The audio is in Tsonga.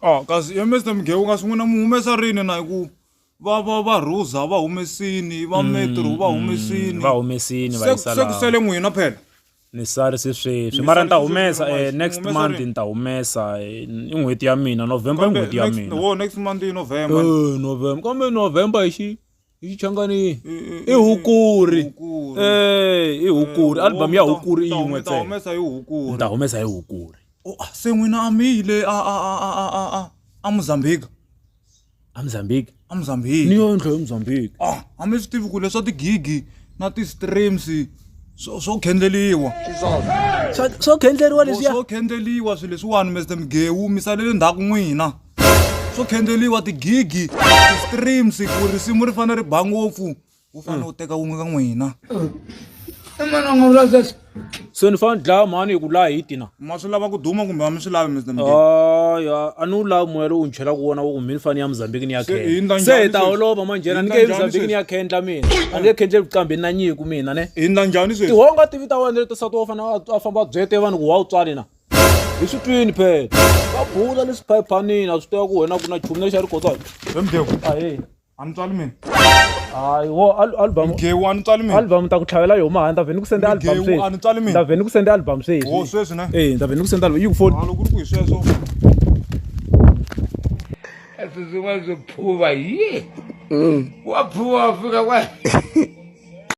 Ah, kasi ya Mr Mgewu kasi n'wina mi humesa rini na hi ku va va va Rhuza va humesini va Metro va humesini va humesini va se yisa se ku laha sele n'wina phela ni sari se sweswi Ni mara ni ta sari se humesa sweswi, eh, next humesa month rini? ni ta humesa eh, i n'hweti ya mina November i Kambe n'hweti ya next mina wo next month i November Eh, November kambe November hi xi hi xichangani i Hukuri Hukuri. eh i Hukuri album ya Hukuri i Ta yin'we hum- ta ntsena humesa hi Hukuri ni ta humesa hi Hukuri Oh, ah, se n'wina a mi yile a a a a a a a a Mozambique a Mozambique a Mozambique ni yo ndlo ya Mozambique ah a mi swi tivi ku leswa tigigi na ti-streams swo swo khendleliwa swo swo khendleriwa leswiya swo khendleliwa swilo leswiwani Mr Mgewu mi salele ndzhaku n'wina swo khendleliwa tigigi ti-streams ku risimu ri fanele ri ba ngopfu wu fanele wu teka wun'we ka n'wina se ni fanele ni dlaya mhani hi ku laha hi tina ma swi lava ku duma kumbe a mi swi lavi Mr Mgewu aya a ni wu lavi moya lowu ni chelaka wona wa ku mi ni fane ya Mozambique ni ya Se hi endla khendla se hi njhani ta sweswi? holova manjhena Hi ni nge endla njhani Mozambique ni ya khendla mina a ni nge khendleli vuqambeni na nyiko mina ne hi endla njhani sweswi tihonga tivi ta wena leti nsati wa fana a famba a byete vanhu ku wa wu tswali na hi swi twini phela va bula leswi phayiphanini a swi tiva ku wena ku na nchumu lexi a ri kotaka He Mgewu ahee a ni tswali mina hayi wo album Mgewu a ni tswali mina album ta ku tlhavela yo maha ni ta vhe ni ku sende album Mgewu a ni tswali sweswi mina ni ta vhe ni ku sende album sweswi wo sweswi ne eh ni ta vhe ni ku sende album yi ku foni a loko ku ri ku hi sweswo swin'wana swo phuva ye wa phuva wa fika kwa